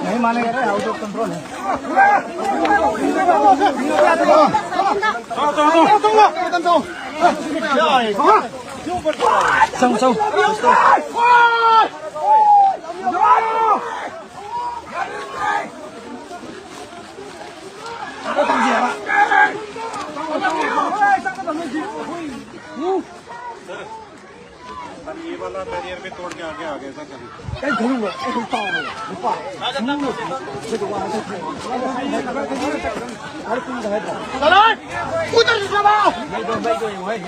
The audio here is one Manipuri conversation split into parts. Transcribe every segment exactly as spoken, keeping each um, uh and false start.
नहीं मानेगा रे, आउट ऑफ कंट्रोल है। चल, चल। सर, ये वाला बैरियर भी तोड़ के आगे आ गए सर कभी।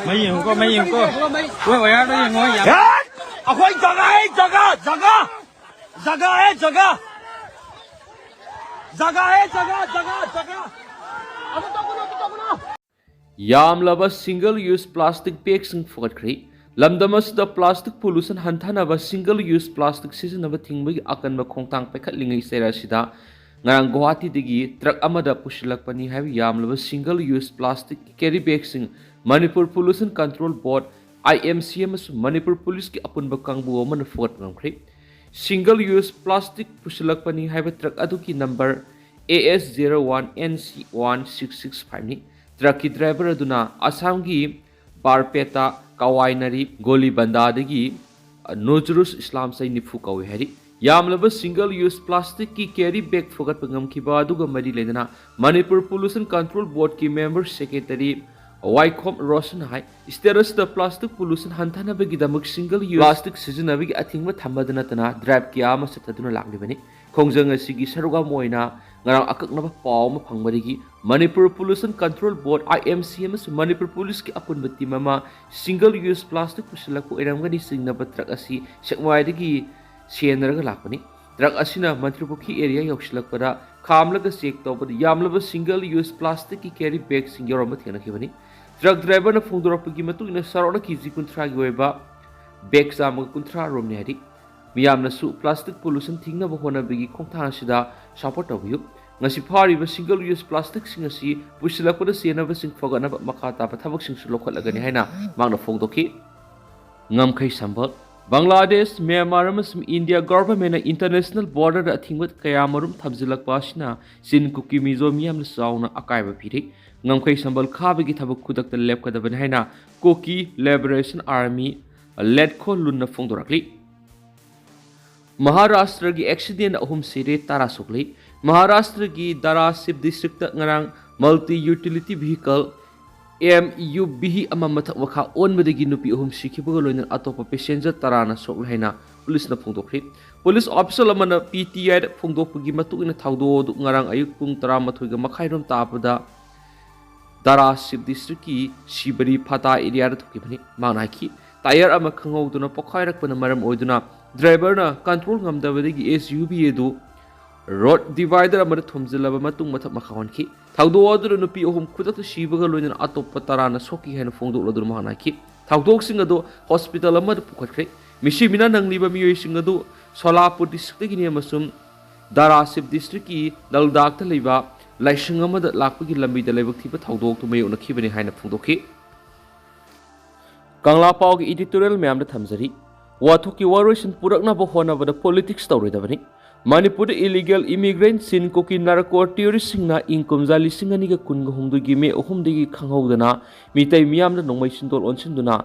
मैं ये हूँ को, मैं ये हूँ को। वो यार, ये हूँ यार। ꯑꯩꯈꯣꯏ ꯖꯒꯥ ꯑꯦ, ꯖꯒꯥ, ꯖꯒꯥ꯫ ꯖꯒꯥ ꯑꯦ, ꯖꯒꯥ꯫ ꯖꯒꯥ ꯑꯦ, ꯖꯒꯥ, ꯖꯒꯥ, ꯖꯒꯥ꯫ ꯑꯗꯨ ꯇꯧꯒꯅꯨ, ꯑꯗꯨ ꯇꯧꯒꯅꯨ꯫ ꯌꯥꯝꯂꯕ single use plastic bagꯁꯤꯡ ꯐꯨꯒꯠꯈ꯭ꯔꯦ꯫ ꯂꯝꯗꯝ ꯑꯁꯤꯗ plastic pollution ꯍꯟꯊꯅꯕ single use plastic ꯁꯤꯖꯤꯟꯅꯕ ꯊꯤꯡꯕꯒꯤ ꯑꯀꯟꯕ ꯈꯣꯡꯊꯥꯡ ꯄꯥꯏꯈꯠꯂꯤꯉꯩ ꯆꯩꯔꯥꯛ ꯑꯁꯤꯗ ꯉꯔꯥꯡ ꯒꯨꯋꯥꯍꯥꯇꯤꯗꯒꯤ ꯇ꯭ꯔꯛ ꯑꯃꯗ ꯄꯨꯁꯤꯜꯂꯛꯄꯅꯤ ꯍꯥꯏꯕ ꯌꯥꯝꯂꯕ single use plastic carry bagꯁꯤꯡ Manipur Pollution Control Board, I M C, ꯑꯃꯁꯨꯡ ꯃꯅꯤꯄꯨꯔ ꯄꯨꯂꯤꯁꯀꯤ ꯑꯄꯨꯟꯕ ꯀꯥꯡꯕꯨ ꯑꯃꯅ ꯐꯨꯒꯠꯄ ꯉꯝꯈ꯭ꯔꯦ꯫ Single use plastic ꯄꯨꯁꯤꯜꯂꯛꯄꯅꯤ ꯍꯥꯏꯕ ꯇ꯭ꯔꯛ ꯑꯗꯨꯒꯤ number A S zero one N C one six six five ꯅꯤ꯫ ꯇ꯭ꯔꯛꯀꯤ ꯗ꯭ꯔꯥꯏꯚꯔ ꯑꯗꯨꯅ ꯑꯁꯥꯝꯒꯤ ꯕꯥꯔꯄꯦꯇꯥ, ꯀꯋꯥꯏꯅꯔꯤ, ꯒꯣꯂꯤꯕꯟꯗꯥꯗꯒꯤ ꯅꯣꯖꯔꯨꯁ ꯏꯁꯂꯥꯝ ꯆꯍꯤ ꯅꯤꯐꯨ ꯀꯧꯏ ꯍꯥꯏꯔꯤ꯫ ꯌꯥꯝꯂꯕ single use plasticꯀꯤ carry bag ꯐꯨꯒꯠꯄ ꯉꯝꯈꯤꯕ ꯑꯗꯨꯒ ꯃꯔꯤ ꯂꯩꯅꯅ Manipur Pollution Control Boardꯀꯤ member secretary ꯋꯥꯏꯈꯣꯝ ꯔꯣꯁꯟꯅ ꯍꯥꯏ, state ꯑꯁꯤꯗ plastic pollution ꯍꯟꯊꯅꯕꯒꯤꯗꯃꯛ single use plastic ꯁꯤꯖꯤꯟꯅꯕꯒꯤ ꯑꯊꯤꯡꯕ ꯊꯝꯕꯗ ꯅꯠꯇꯅ drive ꯀꯌꯥ ꯑꯃ ꯆꯠꯊꯗꯨꯅ ꯂꯥꯛꯂꯤꯕꯅꯤ꯫ ꯈꯣꯡꯖꯪ ꯑꯁꯤꯒꯤ ꯁꯔꯨꯛ ꯑꯃ ꯑꯣꯏꯅ ꯉꯔꯥꯡ ꯑꯀꯛꯅꯕ ꯄꯥꯎ ꯑꯃ ꯐꯪꯕꯗꯒꯤ Manipur Pollution Control Board, I M C, ꯑꯃꯁꯨꯡ ꯃꯅꯤꯄꯨꯔ ꯄꯨꯂꯤꯁꯀꯤ ꯑꯄꯨꯟꯕ team ꯑꯃ single use plastic ꯄꯨꯁꯤꯜꯂꯛꯄ ꯑꯣꯏꯔꯝꯒꯅꯤ ꯆꯤꯡꯅꯕ ꯇ꯭ꯔꯛ ꯑꯁꯤ ꯁꯦꯛꯃꯥꯏꯗꯒꯤ ꯁꯦꯟꯅꯔꯒ ꯂꯥꯛꯄꯅꯤ꯫ ꯇ꯭ꯔꯛ ꯑꯁꯤꯅ ꯃꯟꯇ꯭ꯔꯤꯄꯨꯈ꯭ꯔꯤ area ꯌꯧꯁꯤꯜꯂꯛꯄꯗ ꯈꯥꯝꯂꯒ check ꯇꯧꯕꯗ ꯌꯥꯝꯂꯕ single use plasticꯀꯤ carry bagꯁꯤꯡ ꯌꯥꯎꯔꯝꯕ ꯊꯦꯡꯅꯈꯤꯕꯅꯤ꯫ ꯇ꯭ꯔꯛ driverꯅ ꯐꯣꯡꯗꯣꯔꯛꯄꯒꯤ ꯃꯇꯨꯡ ꯏꯟꯅ ꯆꯥꯎꯔꯥꯛꯅ KG ꯀꯨꯟꯊ꯭ꯔꯥꯒꯤ ꯑꯣꯏꯕ bag ꯆꯥꯝꯃꯒ ꯀꯨꯟꯊ꯭ꯔꯥ ꯔꯣꯝꯅꯤ ꯍꯥꯏꯔꯤ꯫ ꯃꯤꯌꯥꯝꯅꯁꯨ plastic pollution ꯊꯤꯡꯅꯕ ꯍꯣꯠꯅꯕꯒꯤ ꯈꯣꯡꯊꯥꯡ ꯑꯁꯤꯗ support ꯇꯧꯕꯤꯌꯨ꯫ ꯉꯁꯤ ꯐꯥꯔꯤꯕ single use plasticꯁꯤꯡ ꯑꯁꯤ ꯄꯨꯁꯤꯜꯂꯛꯄꯗ ꯆꯦꯟꯅꯕꯁꯤꯡ ꯐꯒꯠꯅꯕ ꯃꯈꯥ ꯇꯥꯕ ꯊꯕꯛꯁꯤꯡꯁꯨ ꯂꯧꯈꯠꯂꯒꯅꯤ ꯍꯥꯏꯅ ꯃꯍꯥꯛꯅ ꯐꯣꯡꯗꯣꯛꯈꯤ꯫ ꯉꯝꯈꯩ ꯁꯝꯕꯜ꯫ ꯕꯪꯒ꯭ꯂꯥꯗꯦꯁ, ꯃ꯭ꯌꯥꯟꯃꯥꯔ ꯑꯃꯁꯨꯡ ꯏꯟꯗꯤꯌꯥ ꯒꯚꯔꯟꯃꯦꯟꯠꯅ ꯏꯟꯇꯔꯅꯦꯁꯅꯦꯜ ꯕꯣꯔꯗꯔꯗ ꯑꯊꯤꯡꯕ ꯀꯌꯥꯃꯔꯨꯝ ꯊꯝꯖꯤꯜꯂꯛꯄ ꯑꯁꯤꯅ ꯆꯤꯟ ꯀꯨꯀꯤ ꯃꯤꯖꯣ ꯃꯤꯌꯥꯝꯗ ꯆꯥꯎꯅ ꯑꯀꯥꯏꯕ ꯄꯤꯔꯤ꯫ ꯉꯝꯈꯩ ꯁꯝꯕꯜ ꯈꯥꯕꯒꯤ ꯊꯕꯛ ꯈꯨꯗꯛꯇ ꯂꯦꯞꯀꯗꯕꯅꯤ ꯍꯥꯏꯅ ꯀꯨꯀꯤ ꯂꯤꯕꯔꯦꯁꯟ ꯑꯥꯔꯃꯤ, ꯂꯦꯠꯈꯣ ꯂꯨꯟꯅ ꯐꯣꯡꯗꯣꯔꯛꯂꯤ꯫ ꯃꯍꯥꯔꯥꯁꯇ꯭ꯔꯒꯤ ꯑꯦꯛꯁꯤꯗꯦꯟ ꯑꯍꯨꯝ ꯁꯤꯔꯦ, ꯇꯔꯥ ꯁꯣꯛꯂꯤ꯫ ꯃꯍꯥꯔꯥꯁꯇ꯭ꯔꯒꯤ ꯗꯥꯔꯥꯁꯤꯕ ꯗꯤꯁꯇ꯭ꯔꯤꯛꯇ ꯉꯔꯥꯡ multi utility vehicle, M U V, ꯑꯃ ꯃꯊꯛ ꯃꯈꯥ ꯑꯣꯟꯕꯗꯒꯤ ꯅꯨꯄꯤ ꯑꯍꯨꯝ ꯁꯤꯈꯤꯕꯒ ꯂꯣꯏꯅꯅ ꯑꯇꯣꯞꯄ ꯄꯦꯁꯦꯟꯖꯔ ꯇꯔꯥꯅ ꯁꯣꯛꯂꯦ ꯍꯥꯏꯅ ꯄꯨꯂꯤꯁꯅ ꯐꯣꯡꯗꯣꯛꯈ꯭ꯔꯤ꯫ ꯄꯨꯂꯤꯁ ꯑꯣꯐꯤꯁꯤꯌꯦꯜ ꯑꯃꯅ P T Iꯗ ꯐꯣꯡꯗꯣꯛꯄꯒꯤ ꯃꯇꯨꯡ ꯏꯟꯅ ꯊꯧꯗꯣꯛ ꯑꯗꯨ ꯉꯔꯥꯡ ꯑꯌꯨꯛ ꯄꯨꯡ ꯇꯔꯥꯃꯥꯊꯣꯏꯒ ꯃꯈꯥꯏꯔꯣꯝ ꯇꯥꯕꯗ ꯗꯥꯔꯥꯁꯤꯕ ꯗꯤꯁꯇ꯭ꯔꯤꯛꯀꯤ ꯁꯤꯕꯔꯤ ꯐꯥꯇꯥ ꯑꯦꯔꯤꯌꯥꯗ ꯊꯣꯛꯈꯤꯕꯅꯤ꯫ ꯃꯍꯥꯛꯅ ꯍꯥꯏꯈꯤ, ꯇꯥꯌꯔ ꯑꯃ ꯈꯪꯍꯧꯗꯅ ꯄꯣꯈꯥꯏꯔꯛꯄꯅ ꯃꯔꯝ ꯑꯣꯏꯗꯨꯅ ꯗ꯭ꯔꯥꯏꯚꯔꯅ ꯀꯟꯇ꯭ꯔꯣꯜ ꯉꯝꯗꯕꯗꯒꯤ S U V ꯑꯗꯨ ꯔꯣꯗ ꯗꯤꯚꯥꯏꯗꯔ ꯑꯃꯗ ꯊꯣꯝꯖꯤꯜꯂꯕ ꯃꯇꯨꯡ ꯃꯊꯛ ꯃꯈꯥ ꯑꯣꯟꯈꯤ꯫ ꯊꯧꯗꯣꯛ ꯑꯗꯨꯗ ꯅꯨꯄꯤ ꯑꯍꯨꯝ ꯈꯨꯗꯛꯇ ꯁꯤꯕꯒ ꯂꯣꯏꯅꯅ ꯑꯇꯣꯞꯄ ꯇꯔꯥꯅ ꯁꯣꯛꯈꯤ ꯍꯥꯏꯅ ꯐꯣꯡꯗꯣꯛꯂꯗꯨꯅ ꯃꯍꯥꯛꯅ ꯍꯥꯏꯈꯤ, ꯊꯧꯗꯣꯛꯁꯤꯡ ꯑꯗꯨ ꯍꯣꯁꯄꯤꯇꯥꯜ ꯑꯃꯗ ꯄꯨꯈꯠꯈ꯭ꯔꯦ꯫ ꯃꯤꯁꯤ ꯃꯤꯅꯥ ꯅꯪꯂꯤꯕ ꯃꯤꯑꯣꯏꯁꯤꯡ ꯑꯗꯨ ꯁꯣꯂꯥꯄꯨꯔ ꯗꯤꯁꯇ꯭ꯔꯤꯛꯇꯒꯤꯅꯤ ꯑꯃꯁꯨꯡ ꯗꯥꯔꯥꯁꯤꯕ ꯗꯤꯁꯇ꯭ꯔꯤꯛꯀꯤ ꯂꯗꯥꯈꯇ ꯂꯩꯕ ꯂꯥꯏꯁꯪ ꯑꯃꯗ ꯂꯥꯛꯄꯒꯤ ꯂꯝꯕꯤꯗ ꯂꯥꯏꯕꯛ ꯊꯤꯕ ꯊꯧꯗꯣꯛꯇꯨ ꯃꯥꯌꯣꯛꯅꯈꯤꯕꯅꯤ ꯍꯥꯏꯅ ꯐꯣꯡꯗꯣꯛꯈꯤ꯫ ꯀꯪꯂꯥ ꯄꯥꯎꯒꯤ editorial ꯃꯌꯥꯝꯗ ꯊꯝꯖꯔꯤ꯫ ꯋꯥꯊꯣꯛꯀꯤ ꯋꯥꯔꯣꯏꯁꯤꯟ ꯄꯨꯔꯛꯅꯕ ꯍꯣꯠꯅꯕꯗ politics ꯇꯧꯔꯣꯏꯗꯕꯅꯤ꯫ ꯃꯅꯤꯄꯨꯔꯗ illegal immigrant ꯆꯤꯟ ꯀꯨꯀꯤ narco terroristꯁꯤꯡꯅ ꯏꯪ ꯀꯨꯝꯖꯥ ꯂꯤꯁꯤꯡ ꯑꯅꯤꯒ ꯀꯨꯟꯒ ꯍꯨꯝꯗꯣꯏꯒꯤ ꯃꯦ ꯑꯍꯨꯝꯗꯒꯤ ꯈꯪꯍꯧꯗꯅ ꯃꯤꯇꯩ ꯃꯤꯌꯥꯝꯗ ꯅꯣꯡꯃꯩ ꯁꯤꯟꯗꯣꯜ ꯑꯣꯟꯁꯤꯟꯗꯨꯅ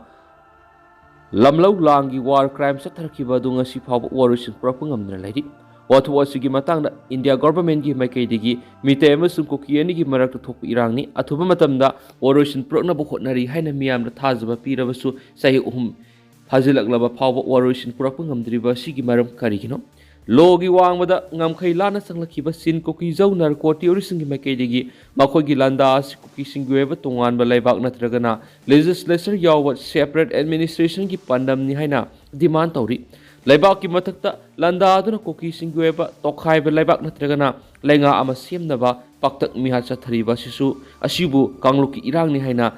ꯂꯝꯂꯧ ꯂꯥꯟꯒꯤ war crime ꯆꯠꯊꯔꯛꯈꯤꯕ ꯑꯗꯨ ꯉꯁꯤ ꯐꯥꯎꯕ ꯋꯥꯔꯣꯏꯁꯤꯟ ꯄꯨꯔꯛꯄ ꯉꯝꯗꯨꯅ ꯂꯩꯔꯤ꯫ ꯋꯥꯊꯣꯛ ꯑꯁꯤꯒꯤ ꯃꯇꯥꯡꯗ ꯏꯟꯗꯤꯌꯥ ꯒꯣꯚꯔꯟꯃꯦꯟꯠꯀꯤ ꯃꯥꯏꯀꯩꯗꯒꯤ ꯃꯤꯇꯩ ꯑꯃꯁꯨꯡ ꯀꯨꯀꯤ ꯑꯅꯤꯒꯤ ꯃꯔꯛꯇ ꯊꯣꯛꯄ ꯏꯔꯥꯡꯅꯤ, ꯑꯊꯨꯕ ꯃꯇꯝꯗ ꯋꯥꯔꯣꯏꯁꯤꯟ ꯄꯨꯔꯛꯅꯕ ꯍꯣꯠꯅꯔꯤ ꯍꯥꯏꯅ ꯃꯤꯌꯥꯝꯅ ꯊꯥꯖꯕ ꯄꯤꯔꯕꯁꯨ, ꯆꯍꯤ ꯑꯍꯨꯝ ꯐꯥꯖꯤꯜꯂꯛꯂꯕ ꯐꯥꯎꯕ ꯋꯥꯔꯣꯏꯁꯤꯟ ꯄꯨꯔꯛꯄ ꯉꯝꯗ꯭ꯔꯤꯕ ꯑꯁꯤꯒꯤ ꯃꯔꯝ ꯀꯔꯤꯒꯤꯅꯣ? ꯂꯣꯒꯤ ꯋꯥꯡꯃꯗ ꯉꯝꯈꯩ ꯂꯥꯟꯅ ꯆꯪꯂꯛꯈꯤꯕ ꯆꯤꯟ ꯀꯨꯀꯤ ꯖꯧ narco terroristꯁꯤꯡꯒꯤ ꯃꯥꯏꯀꯩꯗꯒꯤ ꯃꯈꯣꯏꯒꯤ ꯂꯥꯟꯗꯥ ꯑꯁꯤ ꯀꯨꯀꯤꯁꯤꯡꯒꯤ ꯑꯣꯏꯕ ꯇꯣꯉꯥꯟꯕ ꯂꯩꯕꯥꯛ ꯅꯠꯇ꯭ꯔꯒꯅ legislature ꯌꯥꯎꯕ separate administrationꯒꯤ ꯄꯥꯟꯗꯝꯅꯤ ꯍꯥꯏꯅ demand ꯇꯧꯔꯤ꯫ ꯂꯩꯕꯥꯛꯀꯤ ꯃꯊꯛꯇ ꯂꯥꯟꯗꯥꯗꯨꯅ ꯀꯨꯀꯤꯁꯤꯡꯒꯤ ꯑꯣꯏꯕ ꯇꯣꯈꯥꯏꯕ ꯂꯩꯕꯥꯛ ꯅꯠꯇ꯭ꯔꯒꯅ ꯂꯩꯉꯥꯛ ꯑꯃ ꯁꯦꯝꯅꯕ ꯄꯥꯛꯇꯛ ꯃꯤꯍꯥꯠ ꯆꯠꯊꯔꯤꯕ ꯑꯁꯤꯁꯨ ꯑꯁꯤꯕꯨ ꯀꯥꯡꯂꯨꯞꯀꯤ ꯏꯔꯥꯡꯅꯤ ꯍꯥꯏꯅ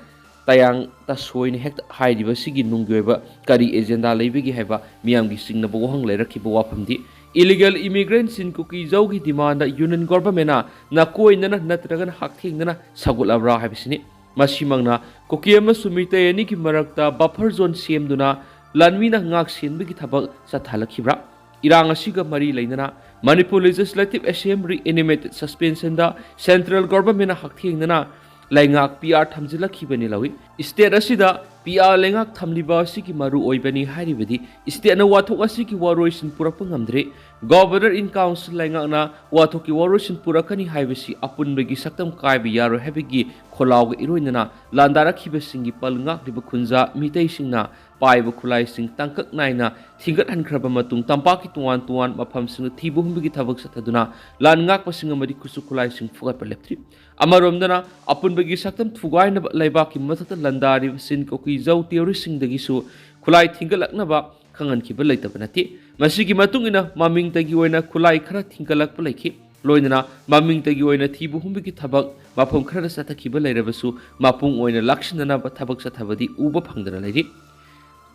ꯇꯌꯥꯡ ꯇꯁꯣꯏꯅ ꯍꯦꯛꯇ ꯍꯥꯏꯔꯤꯕ ꯁꯤꯒꯤ ꯅꯨꯡꯒꯤ ꯑꯣꯏꯕ ꯀꯔꯤ agenda ꯂꯩꯕꯒꯦ ꯍꯥꯏꯕ ꯃꯤꯌꯥꯝꯒꯤ ꯆꯤꯡꯅꯕ ꯋꯥꯍꯪ ꯂꯩꯔꯛꯈꯤꯕ ꯋꯥꯐꯝꯗꯤ Illegal immigrants in Kuki ꯖꯧꯒꯤ demand the Union Government ꯅ ꯅꯀꯣꯏꯅꯅ ꯅꯠꯇ꯭ꯔꯒꯅ ꯍꯛꯊꯦꯡꯅꯅ ꯁꯧꯒꯠꯂꯕ꯭ꯔꯥ ꯍꯥꯏꯕꯁꯤꯅꯤ꯫ ꯃꯁꯤꯃꯛꯅ ꯀꯨꯀꯤ ꯑꯃꯁꯨꯡ ꯃꯤꯇꯩ ꯑꯅꯤꯒꯤ ꯃꯔꯛꯇ buffer zone ꯁꯦꯝꯗꯨꯅ ꯂꯥꯟꯃꯤꯅ ꯉꯥꯛ ꯁꯦꯟꯕꯒꯤ ꯊꯕꯛ ꯆꯠꯊꯍꯜꯂꯛꯈꯤꯕ꯭ꯔꯥ? ꯏꯔꯥꯡ ꯑꯁꯤꯒ ꯃꯔꯤ ꯂꯩꯅꯅ Manipur Legislative Assembly animated suspension ꯗ Central Government ꯅ ꯍꯛꯊꯦꯡꯅꯅ ꯂꯩꯉꯥꯛ P R ꯊꯝꯖꯤꯜꯂꯛꯈꯤꯕꯅꯤ ꯂꯧꯏ꯫ State ꯑꯁꯤꯗ P R ꯂꯩꯉꯥꯛ ꯊꯝꯂꯤꯕ ꯑꯁꯤꯒꯤ ꯃꯔꯨ ꯑꯣꯏꯕꯅꯤ ꯍꯥꯏꯔꯤꯕꯗꯤ state ꯅ ꯋꯥꯊꯣꯛ ꯑꯁꯤꯒꯤ ꯋꯥꯔꯣꯏꯁꯤꯟ ꯄꯨꯔꯛꯄ ꯉꯝꯗ꯭ꯔꯤ꯫ Governor in Council ꯂꯩꯉꯥꯛꯅ ꯋꯥꯊꯣꯛꯀꯤ ꯋꯥꯔꯣꯏꯁꯤꯟ ꯄꯨꯔꯛꯀꯅꯤ ꯍꯥꯏꯕꯁꯤ ꯑꯄꯨꯟꯕꯒꯤ ꯁꯛꯇꯝ ꯀꯥꯏꯕ ꯌꯥꯔꯣꯏ ꯍꯥꯏꯕꯒꯤ ꯈꯣꯜꯂꯥꯎꯒ ꯏꯔꯣꯏꯅꯅ ꯂꯥꯟꯗꯥꯔꯛꯈꯤꯕꯁꯤꯡꯒꯤ ꯄꯜ ꯉꯥꯛꯂꯤꯕ ꯈꯨꯟꯖꯥ ꯃꯤꯇꯩꯁꯤꯡꯅ ꯄꯥꯏꯕ ꯈꯨꯠꯂꯥꯏꯁꯤꯡ ꯇꯥꯡꯀꯛ ꯅꯥꯏꯅ ꯊꯤꯡꯒꯠꯍꯟꯈ꯭ꯔꯕ ꯃꯇꯨꯡ ꯇꯝꯄꯥꯛꯀꯤ ꯇꯣꯉꯥꯟ ꯇꯣꯉꯥꯟꯕ ꯃꯐꯝꯁꯤꯡꯗ ꯊꯤꯕ ꯍꯨꯝꯕꯒꯤ ꯊꯕꯛ ꯆꯠꯊꯗꯨꯅ ꯂꯥꯟ ꯉꯥꯛꯄꯁꯤꯡ ꯑꯃꯗꯤ ꯈꯨꯠꯁꯨ ꯈꯨꯠꯂꯥꯏꯁꯤꯡ ꯐꯨꯒꯠꯄ ꯂꯦꯞꯇ꯭ꯔꯤ꯫ ꯑꯃꯔꯣꯝꯗꯅ ꯑꯄꯨꯟꯕꯒꯤ ꯁꯛꯇꯝ ꯊꯨꯒꯥꯏꯅꯕ ꯂꯩꯕꯥꯛꯀꯤ ꯃꯊꯛꯇ ꯂꯥꯟꯗꯥꯔꯤꯕ ꯁꯤꯟ ꯀꯣꯀꯤ ꯖꯧ terrorist ꯁꯤꯡꯗꯒꯤꯁꯨ ꯈꯨꯠꯂꯥꯏ ꯊꯤꯡꯒꯠꯂꯛꯅꯕ ꯈꯪꯍꯟꯈꯤꯕ ꯂꯩꯇꯕ ꯅꯠꯇꯦ꯫ ꯃꯁꯤꯒꯤ ꯃꯇꯨꯡ ꯏꯟꯅ ꯃꯃꯤꯡꯇꯒꯤ ꯑꯣꯏꯅ ꯈꯨꯠꯂꯥꯏ ꯈꯔ ꯊꯤꯡꯒꯠꯂꯛꯄ ꯂꯩꯈꯤ꯫ ꯂꯣꯏꯅꯅ ꯃꯃꯤꯡꯇꯒꯤ ꯑꯣꯏꯅ ꯊꯤꯕ ꯍꯨꯝꯕꯒꯤ ꯊꯕꯛ ꯃꯐꯝ ꯈꯔꯗ ꯆꯠꯊꯈꯤꯕ ꯂꯩꯔꯕꯁꯨ ꯃꯄꯨꯡ ꯑꯣꯏꯅ ꯂꯥꯛꯁꯤꯟꯅꯅꯕ ꯊꯕꯛ ꯆꯠꯊꯕꯗꯤ ꯎꯕ ꯐꯪꯗꯅ ꯂꯩꯔꯤ꯫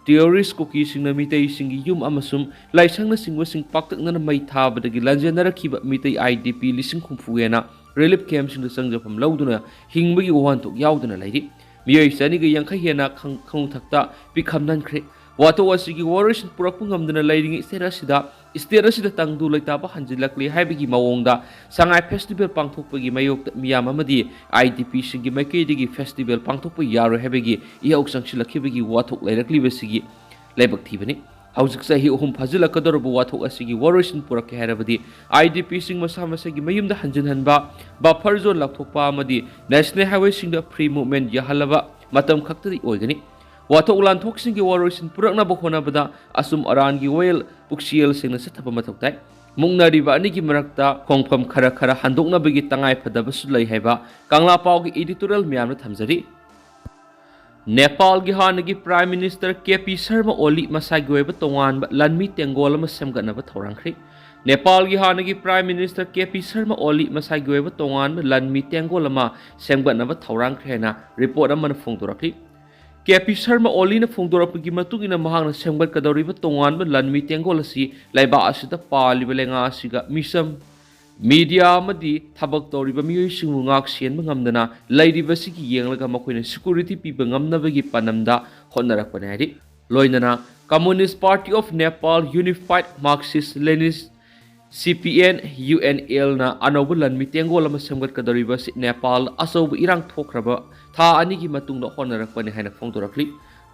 Terrorist ꯀꯨꯀꯤꯁꯤꯡꯅ ꯃꯤꯇꯩꯁꯤꯡꯒꯤ ꯌꯨꯝ ꯑꯃꯁꯨꯡ ꯂꯥꯏꯁꯪꯅꯆꯤꯡꯕꯁꯤꯡ ꯄꯥꯛꯇꯛꯅꯅ ꯃꯩ ꯊꯥꯕꯗꯒꯤ ꯂꯟꯖꯦꯟꯅꯔꯛꯈꯤꯕ ꯃꯤꯇꯩ I D P ꯂꯤꯁꯤꯡ ꯍꯨꯝꯐꯨ ꯍꯦꯟꯅ relief camp ꯁꯤꯡꯗ ꯆꯪꯖꯐꯝ ꯂꯧꯗꯨꯅ ꯍꯤꯡꯕꯒꯤ ꯋꯥꯍꯟꯊꯣꯛ ꯌꯥꯎꯗꯅ ꯂꯩꯔꯤ꯫ ꯃꯤꯑꯣꯏ ꯆꯅꯤꯒ ꯌꯥꯡꯈꯩ ꯍꯦꯟꯅ ꯈꯪ-, ꯈꯣꯡꯊꯛꯇ ꯄꯤꯛꯈꯝ ꯅꯟꯈ꯭ꯔꯦ꯫ ꯋꯥꯊꯣꯛ ꯑꯁꯤꯒꯤ ꯋꯥꯔꯣꯏꯁꯤꯟ ꯄꯨꯔꯛꯄ ꯉꯝꯗꯅ ꯂꯩꯔꯤꯉꯩ state ꯑꯁꯤꯗ, state ꯑꯁꯤꯗ ꯇꯪꯗꯨ ꯂꯩꯇꯥꯕ ꯍꯟꯖꯤꯜꯂꯛꯂꯦ ꯍꯥꯏꯕꯒꯤ ꯃꯑꯣꯡꯗ ꯁꯉꯥꯏ festival ꯄꯥꯡꯊꯣꯛꯄꯒꯤ ꯃꯥꯌꯣꯛꯇ ꯃꯤꯌꯥꯝ ꯑꯃꯗꯤ I D P ꯁꯤꯡꯒꯤ ꯃꯥꯏꯀꯩꯗꯒꯤ festival ꯄꯥꯡꯊꯣꯛꯄ ꯌꯥꯔꯣꯏ ꯍꯥꯏꯕꯒꯤ ꯏꯍꯧ ꯆꯪꯁꯤꯜꯂꯛꯈꯤꯕꯒꯤ ꯋꯥꯊꯣꯛ ꯂꯩꯔꯛꯂꯤꯕꯁꯤꯒꯤ ꯂꯥꯏꯕꯛ ꯊꯤꯕꯅꯤ꯫ ꯍꯧꯖꯤꯛ ꯆꯍꯤ ꯑꯍꯨꯝ ꯐꯥꯖꯤꯜꯂꯛꯀꯗꯧꯔꯕ ꯋꯥꯊꯣꯛ ꯑꯁꯤꯒꯤ ꯋꯥꯔꯣꯏꯁꯤꯟ ꯄꯨꯔꯛꯀꯦ ꯍꯥꯏꯔꯕꯗꯤ I D P ꯁꯤꯡ ꯃꯁꯥ ꯃꯁꯥꯒꯤ ꯃꯌꯨꯝꯗ ꯍꯟꯖꯤꯟꯍꯟꯕ, buffer zone ꯂꯥꯎꯊꯣꯛꯄ ꯑꯃꯗꯤ national highway ꯁꯤꯡꯗ free movement ꯌꯥꯍꯜꯂꯕ ꯃꯇꯝ ꯈꯛꯇꯗꯤ ꯑꯣꯏꯒꯅꯤ꯫ ꯋꯥꯊꯣꯛ ꯂꯥꯟꯊꯣꯛꯁꯤꯡꯒꯤ ꯋꯥꯔꯣꯏꯁꯤꯟ ꯄꯨꯔꯛꯅꯕ ꯍꯣꯠꯅꯕꯗ ꯑꯁꯨꯝ ꯑꯔꯥꯟꯒꯤ ꯋꯥꯌꯦꯜ ꯄꯨꯛꯆꯦꯜꯁꯤꯡꯅ ꯆꯠꯊꯕ ꯃꯊꯧ ꯇꯥꯏ꯫ ꯃꯨꯛꯅꯔꯤꯕ ꯑꯅꯤꯒꯤ ꯃꯔꯛꯇ ꯈꯣꯡꯐꯝ ꯈꯔ ꯈꯔ ꯍꯟꯗꯣꯛꯅꯕꯒꯤ ꯇꯉꯥꯏ ꯐꯗꯕꯁꯨ ꯂꯩ ꯍꯥꯏꯕ ꯀꯪꯂꯥ ꯄꯥꯎꯒꯤ editorial ꯃꯌꯥꯝꯅ ꯊꯝꯖꯔꯤ꯫ ꯅꯦꯄꯥꯜꯒꯤ ꯍꯥꯟꯅꯒꯤ Prime Minister K P Sharma Oli ꯃꯁꯥꯒꯤ ꯑꯣꯏꯕ ꯇꯣꯉꯥꯟꯕ ꯂꯥꯟꯃꯤ ꯇꯦꯡꯒꯣꯜ ꯑꯃ ꯁꯦꯝꯒꯠꯅꯕ ꯊꯧꯔꯥꯡꯈ꯭ꯔꯤ꯫ ꯅꯦꯄꯥꯜꯒꯤ ꯍꯥꯟꯅꯒꯤ Prime Minister K P Sharma Oli ꯃꯁꯥꯒꯤ ꯑꯣꯏꯕ ꯇꯣꯉꯥꯟꯕ ꯂꯥꯟꯃꯤ ꯇꯦꯡꯒꯣꯜ ꯑꯃ ꯁꯦꯝꯒꯠꯅꯕ ꯊꯧꯔꯥꯡꯈ꯭ꯔꯦ ꯍꯥꯏꯅ report ꯑꯃꯅ ꯐꯣꯡꯗꯣꯔꯛꯂꯤ꯫ ꯀꯦ ꯄꯤ ꯁꯔꯃ ꯑꯣꯂꯤꯅ ꯐꯣꯡꯗꯣꯔꯛꯄꯒꯤ ꯃꯇꯨꯡ ꯏꯟꯅ, ꯃꯍꯥꯛꯅ ꯁꯦꯝꯒꯠꯀꯗꯧꯔꯤꯕ ꯇꯣꯉꯥꯟꯕ ꯂꯥꯟꯃꯤ ꯇꯦꯡꯒꯣꯜ ꯑꯁꯤ ꯂꯩꯕꯥꯛ ꯑꯁꯤꯗ ꯄꯥꯜꯂꯤꯕ ꯂꯩꯉꯥꯛ ꯑꯁꯤꯒ ꯃꯤꯆꯝ, ꯃꯤꯗꯤꯌꯥ ꯑꯃꯗꯤ ꯊꯕꯛ ꯇꯧꯔꯤꯕ ꯃꯤꯑꯣꯏꯁꯤꯡꯕꯨ ꯉꯥꯛ ꯁꯦꯟꯕ ꯉꯝꯗꯅ ꯂꯩꯔꯤꯕꯁꯤꯒꯤ ꯌꯦꯡꯂꯒ ꯃꯈꯣꯏꯅ ꯁꯦꯀ꯭ꯌꯨꯔꯤꯇꯤ ꯄꯤꯕ ꯉꯝꯅꯕꯒꯤ ꯄꯥꯟꯗꯝꯗ ꯍꯣꯠꯅꯔꯛꯄꯅꯤ ꯍꯥꯏꯔꯤ꯫ ꯂꯣꯏꯅꯅ Communist Party of Nepal Unified Marxist Leninist C P N U N L ꯅ ꯑꯅꯧꯕ ꯂꯥꯟꯃꯤ ꯇꯦꯡꯒꯣꯜ ꯑꯃ ꯁꯦꯝꯒꯠꯀꯗꯧꯔꯤꯕ ꯑꯁꯤ ꯅꯦꯄꯥꯜ ꯑꯆꯧꯕ ꯏꯔꯥꯡ ꯊꯣꯛꯈ꯭ꯔꯕ ꯊꯥ ꯑꯅꯤꯒꯤ ꯃꯇꯨꯡꯗ ꯍꯣꯠꯅꯔꯛꯄꯅꯤ ꯍꯥꯏꯅ ꯐꯣꯡꯗꯣꯔꯛꯂꯤ꯫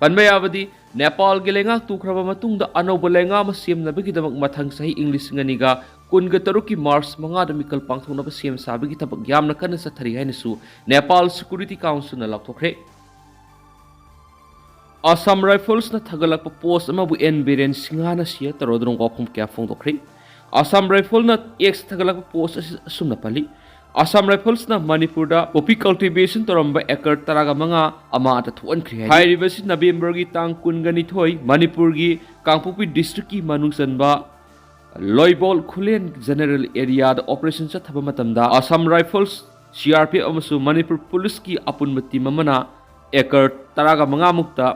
ꯄꯟꯕ ꯌꯥꯕꯗꯤ, ꯅꯦꯄꯥꯜꯒꯤ ꯂꯩꯉꯥꯛ ꯇꯨꯈ꯭ꯔꯕ ꯃꯇꯨꯡꯗ ꯑꯅꯧꯕ ꯂꯩꯉꯥꯛ ꯑꯃ ꯁꯦꯝꯅꯕꯒꯤꯗꯃꯛ ꯃꯊꯪ ꯆꯍꯤ ꯏꯪ ꯂꯤꯁꯤꯡ ꯑꯅꯤꯒ ꯀꯨꯟꯒ ꯇꯔꯨꯛꯀꯤ ꯃꯥꯔꯆ ꯃꯉꯥꯗ ꯃꯤꯈꯜ ꯄꯥꯡꯊꯣꯛꯅꯕ ꯁꯦꯝ ꯁꯥꯕꯒꯤ ꯊꯕꯛ ꯌꯥꯝꯅ ꯀꯟꯅ ꯆꯠꯊꯔꯤ ꯍꯥꯏꯅꯁꯨ ꯅꯦꯄꯥꯜ ꯁꯦꯀ꯭ꯌꯨꯔꯤꯇꯤ ꯀꯥꯎꯟꯁꯤꯜꯅ ꯂꯥꯎꯊꯣꯛꯈ꯭ꯔꯦ꯫ ꯑꯁꯥꯝ ꯔꯥꯏꯐꯜꯁꯅ ꯊꯥꯒꯠꯂꯛꯄ ꯄꯣꯁ ꯑꯃꯕꯨ ꯑꯦꯟ ꯕꯤꯔꯦꯟ ꯁꯤꯡꯍꯅ ꯁꯤꯌꯔ ꯇꯧꯔꯗꯨꯅ ꯋꯥꯐꯝ ꯀꯌꯥ ꯐꯣꯡꯗꯣꯛꯈ꯭ꯔꯤ꯫ ꯑꯁꯥꯝ ꯔꯥꯏꯐꯜꯅ ꯑꯦꯛꯁ ꯊꯥꯒꯠꯂꯛꯄ ꯄꯣꯁ ꯑꯁꯤ ꯑꯁꯨꯝꯅ ꯄꯜꯂꯤ: "ꯑꯁꯥꯝ ꯔꯥꯏꯐꯜꯁꯅ ꯃꯅꯤꯄꯨꯔꯗ ꯄꯣꯄꯤ ꯀꯜꯇꯤꯚꯦꯁꯟ ꯇꯧꯔꯝꯕ ꯑꯦꯀꯔ ꯇꯔꯥꯒ ꯃꯉꯥ ꯑꯃꯥꯡ ꯑꯇꯥ ꯊꯣꯛꯍꯟꯈ꯭ꯔꯦ" ꯍꯥꯏ꯫ ꯍꯥꯏꯔꯤꯕꯁꯤ ꯅꯕꯦꯝꯕꯔꯒꯤ ꯇꯥꯡ ꯀꯨꯟꯒ ꯅꯤꯊꯣꯏ, ꯃꯅꯤꯄꯨꯔꯒꯤ ꯀꯥꯡꯄꯣꯛꯄꯤ ꯗꯤꯁꯇ꯭ꯔꯤꯛꯀꯤ ꯃꯅꯨꯡ ꯆꯟꯕ ꯂꯣꯏꯕꯣꯜ ꯈꯨꯂꯦꯟ ꯖꯦꯅꯔꯦꯜ ꯑꯦꯔꯤꯌꯥꯗ ꯑꯣꯄꯔꯦꯁꯟ ꯆꯠꯊꯕ ꯃꯇꯝꯗ Assam rifles, C R P F ꯑꯃꯁꯨꯡ ꯃꯅꯤꯄꯨꯔ ꯄꯨꯂꯤꯁꯀꯤ ꯑꯄꯨꯟꯕ ꯇꯤꯝ ꯑꯃꯅ ꯑꯦꯀꯔ ꯇꯔꯥꯒ ꯃꯉꯥ ꯃꯨꯛꯇ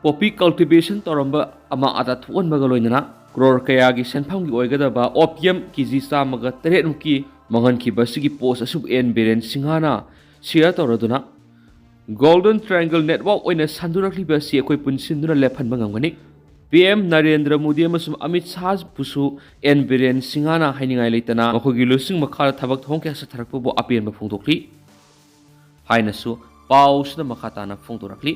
ꯄꯣꯄꯤ ꯀꯜꯇꯤꯚꯦꯁꯟ ꯇꯧꯔꯝꯕ ꯑꯃꯥꯡ ꯑꯇꯥ ꯊꯣꯛꯍꯟꯕꯒ ꯂꯣꯏꯅꯅ ꯀ꯭ꯔꯣꯔ ꯀꯌꯥꯒꯤ ꯁꯦꯟꯐꯝꯒꯤ ꯑꯣꯏꯒꯗꯕ ꯑꯣꯄꯤꯌꯝ ꯀꯦ ꯖꯤ ꯆꯥꯝꯃꯒ ꯇꯔꯦꯠ ꯃꯨꯛꯀꯤ ꯃꯥꯡꯍꯟꯈꯤꯕ ꯑꯁꯤꯒꯤ ꯄꯣꯁ ꯑꯁꯤꯕꯨ ꯑꯦꯟ ꯕꯤꯔꯦꯟ ꯁꯤꯡꯍꯅ ꯁꯤꯌꯔ ꯇꯧꯔꯗꯨꯅ, "Golden Triangle Network ꯑꯣꯏꯅ ꯁꯟꯗꯣꯔꯛꯂꯤꯕ ꯑꯁꯤ ꯑꯩꯈꯣꯏ ꯄꯨꯟꯁꯤꯟꯗꯨꯅ ꯂꯦꯞꯍꯟꯕ ꯉꯝꯒꯅꯤ"꯫ ꯄꯤ ꯑꯦꯝ ꯅꯔꯦꯟꯗ꯭ꯔ ꯃꯣꯗꯤ ꯑꯃꯁꯨꯡ ꯑꯃꯤꯠ ꯁꯥꯍꯕꯨꯁꯨ ꯑꯦꯟ ꯕꯤꯔꯦꯟ ꯁꯤꯡꯍꯅ ꯍꯥꯏꯅꯤꯡꯉꯥꯏ ꯂꯩꯇꯅ ꯃꯈꯣꯏꯒꯤ ꯂꯨꯆꯤꯡ ꯃꯈꯥꯗ ꯊꯕꯛ ꯊꯧꯔꯝ ꯀꯌꯥ ꯆꯠꯊꯔꯛꯄꯕꯨ ꯑꯄꯦꯟꯕ ꯐꯣꯡꯗꯣꯛꯂꯤ ꯍꯥꯏꯅꯁꯨ ꯄꯥꯎꯁꯤꯗ ꯃꯈꯥ ꯇꯥꯅ ꯐꯣꯡꯗꯣꯔꯛꯂꯤ꯫